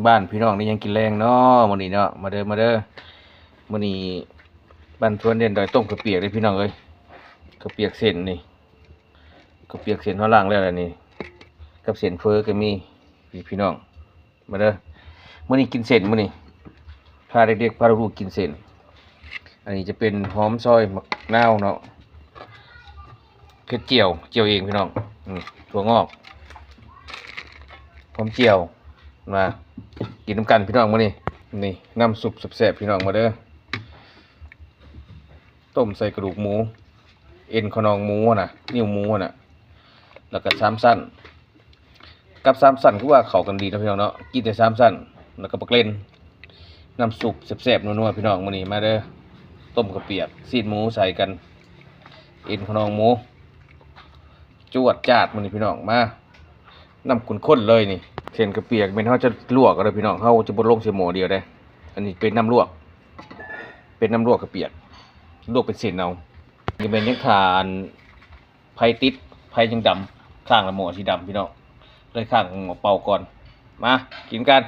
ບ້ານພີ່ນ້ອງໄດ້ຫຍັງກິນແລງເນາະມື້ນີ້ເນາະ? ມາເດີ ມາເດີ ມື້ນີ້ບ້ານສວນແດນດອຍຕົ້ມເຂົ້າປຽກເດ້ພີ່ນ້ອງເອີຍ. ເຂົ້າປຽກເສັ້ນນີ້ ເຂົ້າປຽກເສັ້ນເຮົາລ້າງແລ້ວລະນີ້ ກັບເສັ້ນເຝີກໍມີ ພີ່ນ້ອງ. ມາເດີ ມື້ນີ້ກິນເສັ້ນ ມື້ນີ້ພາເດັກໆ ພາລູກໆກິນເສັ້ນ. ອັນນີ້ຈະເປັນຫອມຊອຍ ໝາກນາວເນາະ, ເຜັດຈ່ຽວ ຈ່ຽວເອງພີ່ນ້ອງ. ອືມ ຖົ່ວງອກ ຫອມຈ່ຽວ. ມາກິນນຳກັນພີ່ນ້ອງມື້ນີ້. ນີ້ນ້ຳຊຸບແຊບໆ ພີ່ນ້ອງ ມາເດີ. ຕົ້ມໃສ່ກະດູກໝູ ເອັນຂະໜອງໝູຫັ້ນນະ ນິ້ວໝູຫັ້ນນະ ແລ້ວກໍສາມຊັ້ນ ກັບສາມຊັ້ນ ຄືວ່າເຂົ້າກັນດີເນາະພີ່ນ້ອງເນາະ. ກິນແຕ່ສາມຊັ້ນ ແລ້ວກໍບັກເລັ່ນ. ນ້ຳຊຸບແຊບໆ ນົວໆ ພີ່ນ້ອງ ມື້ນີ້ມາເດີ. ຕົ້ມເຂົ້າປຽກ ຊີ້ນໝູໃສ່ກັນ ເອັນຂະໜອງໝູ ຈວດຈາດມື້ນີ້ພີ່ນ້ອງ. ມາ ນ້ຳຂຸ້ນໆເລີຍນີ້. ເສັ້ນເຂົ້າປຽກແມ່ນເຮົາຈະລວກເອົາເດີພີ່ນ້ອງ, ເຮົາຈະບໍ່ລົງໃສ່ໝໍ້ດຽວເດ້. ອັນນີ້ເປັນນ້ຳລວກ ເປັນນ້ຳລວກເຂົ້າປຽກ ລວກເປັນເສັ້ນເອົາ. ນີ້ແມ່ນຍັງຖ້າອັນ ໄຟຕິດ ໄຟຍັງດຳ ຄ້າງລະໝໍ້ຊິດຳພີ່ນ້ອງ, ເລີຍຄ້າງໝໍ້ເປົ່າກ່ອນ. ມາກິນກັນ.